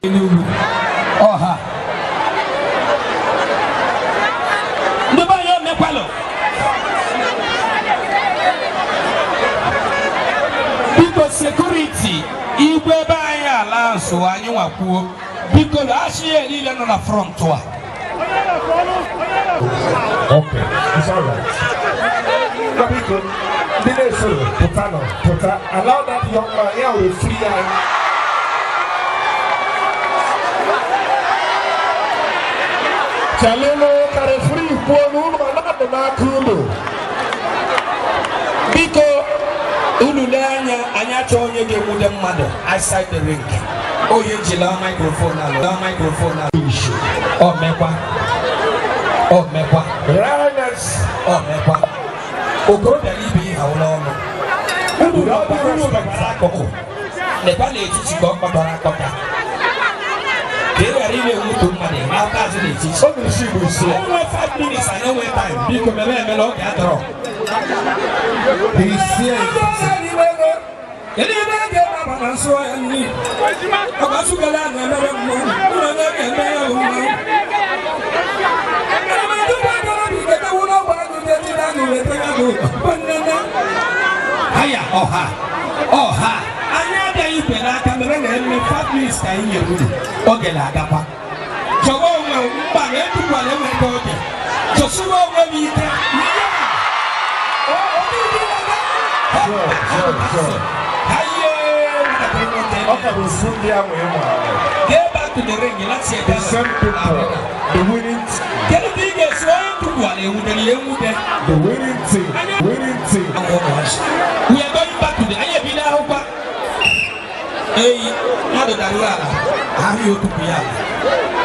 Enugu ọha ndị be anyị omekwalụ. Biko, security, igwe ebe anyị ala nso anyị nwakwuo, biko, achị ya niile nọ na front a. Okay, it's all right. Biko, ndị na-esoro pụta nọ pụta. Allow that young man, ya wee free anyị. Chalụnụ ka referee kwuo na unu anadụ n'aka unu. Biko, unu lee anya, anyị achọghị onye ga-enwude mmadụ outside the ring. Onye ejila microphone alụ microphone alụ. Ọ mekwa, ọ mekwa. Highness. Ọ mekwa, okorobịa na ibe ihe ụlọ ọnụ unu unu mekwara akụkụ lekwa n'etiti ka ọ kpatara akpata ka ị ghara ime nwutu mmadụ n'aka azụ n'etiti. Ọ na-esi bụ isi. Enwe 5 minutes, anyị enwe time. Biko, meme emela, oge adọrọ. Isi. Kedu ebe a ga-eme na nsọ ya nri ọgbasugala na-emere mmụọ ụlọ onye ga-eme ya bụ mmanwụ. Ana m adụba agara bụ ikete wụrụ ọgwụ agụ dị ejide agụ weta agụ bụ nnene haya ọha ọha. Anyị abịaghị ikwe n'aka mere na eme 5 minutes ka anyị nyere unu. Oge na-agakwa. Chọwa onwe mba na etukwala enweghị oge. Chọsiwa onwe m ike ya. Sure. Aye, nwatakịrị nwoke. Ọ ka bụ ofu ndị ahụ ị maara. Get back to the ring, let's see. The same people, the winning team, Kedu ka ị ga-esi onye tukwala ewudere ya enwude? the winning team, winning team. We are going back to the anyị ebido ahụkwa eyi mmadụ dara ala ahụ ya otupu ya ala.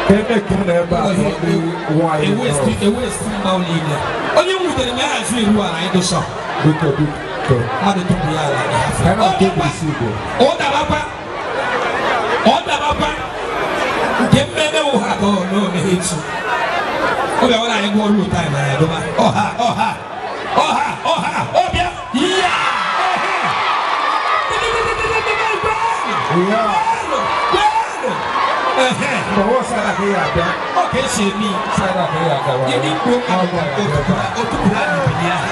Eme ka na ebe a ndị nwanyị nọ. Ewesti mmanwụ niile onye nwudere na ya azụ iru ala anyị dụsọ. Biko, biko. Mmadụ tupu ya ala. Ka na-ake bụ isi Igbo. Ọ dabakwa, ọ dabakwa nke mmemme wụ ha ka ọ n'omeghe echi obi ọbụla anyị gụọ ruo time anyị adụba ọha ọha ọha ọha ọbịa ya. Mgbe wọ́n sára ka ya abịa. Ọ ka esi eme. Sára ka ya agawa. Ndị mkpu otupụrụ anyị bili ahụ.